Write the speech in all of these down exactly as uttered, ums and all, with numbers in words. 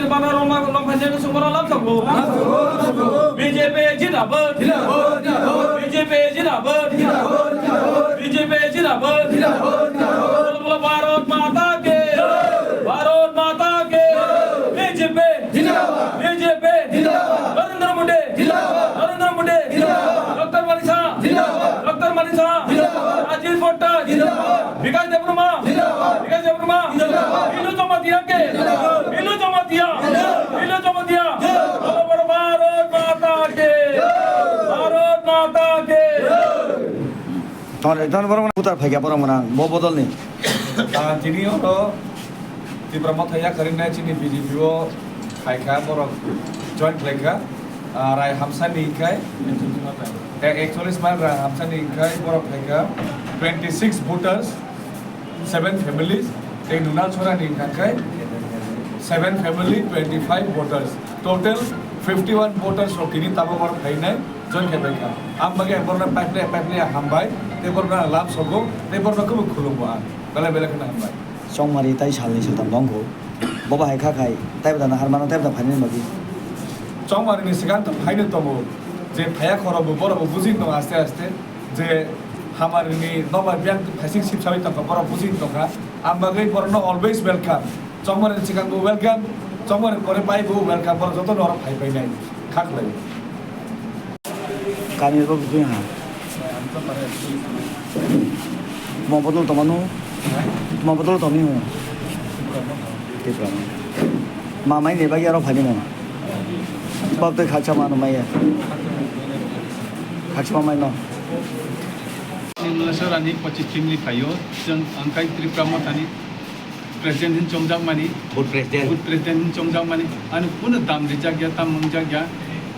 Bana roma lom phanya ni sumara lam sabu. B J P jindabad. B J P jindabad. B J P jindabad. Bolo bolo Bharat Mata ke. Bharat Mata ke. B J P. B J P. Narendra Modi. Narendra Modi. Doctor Manik Saha. Doctor Manik Saha. Rajiv Bhattacharya. Bikash Debbarma. Bikash Debbarma. Binu Jamatia ke. Binu Jamatia. Binu Jamatia. Bolo bolo Bharat Mata ke. Bharat Mata ke. Ton ton borok kutar phaikya borok mwnang bo bodol ni. Ah, tini oro Tipra Motha yakarwi nai chini B J P o phaikha borok join khlaikha. Ah, rai hamsa ni khai. Eh, ekchollis mile rai hamsa ni khai borok phaikha. Twenty six voters, seven families, tei Nunal Chora ni khai seven family, twenty five voters. Total fifty one voters rok tini tabok oro phainai join khai phaikha. Ang bagwi borno pipeline, pipeline hambai, tei borno love sogo, tei borno kubui khulumbo ang. Belai belai kheno hambai. Chongmari tai salni satam tongkho. Bo bahai kha khai, tai bwdano harmano tai bwdano phainani bagwi. Chongmari ni swkang to phaino tongo, je phaya khoro bo borok bo bujin tongo aste aste, je hamari ni nokbar biyang phaising sip sawi tongkha, borok bujin tongkha. Ang bagwi borokno always welcome. Chongmari ni swkang bo welcome, chongmari pore bai bo welcome, borok joto no oro phai phainai. Kha khlai. Kami bo bukui ha. Tuma bodol toma no? Tuma bodol tomi ho? Tipra. Ma mai ne bagi aro phani mo. Bab te khacha mano mai ya. Khacha mai no. Nini masa rani pochis chimni phaio, chwng angkai Tripura Mothani President hin chongjak mani, Board President. Board President hin chongjak mani, ani kuno dam rijak ya, tam wngjak ya,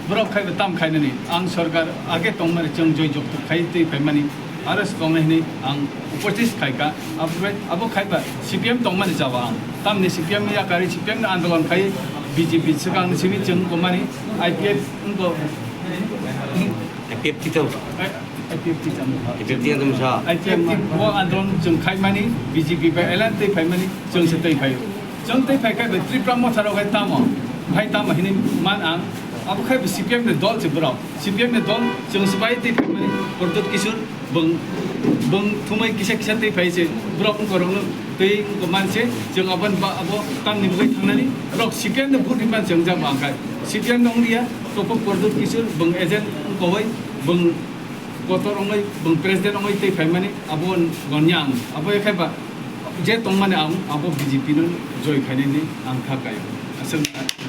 borok khai bo tam khainani, ang sorkar age tongmani chwng joi joktuk khai tei phaimani, aro swkang hinwi ang upochis khaika, abo bai, abo khaiba C P M tongmani jaga ang, tamni C P M ni yakarwi C P M ni andolon khai B J P swkang simi chwng komani I P F wngko. I P F T tong. I P F T tong. I P F T tong sa. I P F T bo andolon chwng khaimani, B J P bai alliance tei phaimani, chwng se tei phaio. Chwng tei phai khai bai Tripura Motha rok hai tamo, hai tamo hinwi man ang. Abo khai bo C P M ni dol se borok. C P M ni dol chwng se bai tei phaimani, Pradyut Kishore bwng, bwng thumai kisa kisa tei phai se borok wngkorokno tei wngko man se chwng aboni ba abo tamni bagwi thangnani. Borok C P M ni vote hinwi man se wngjak ma khai. C P M ni wngliya. Tophok Pradyut Kishore bwng agent wngkowai bwng kotor wngwi bwng president wngwi tei phaimani abo goniya ang abo khe ba je tongmani ang abo B J P no joi khainani ang kha kai aswk.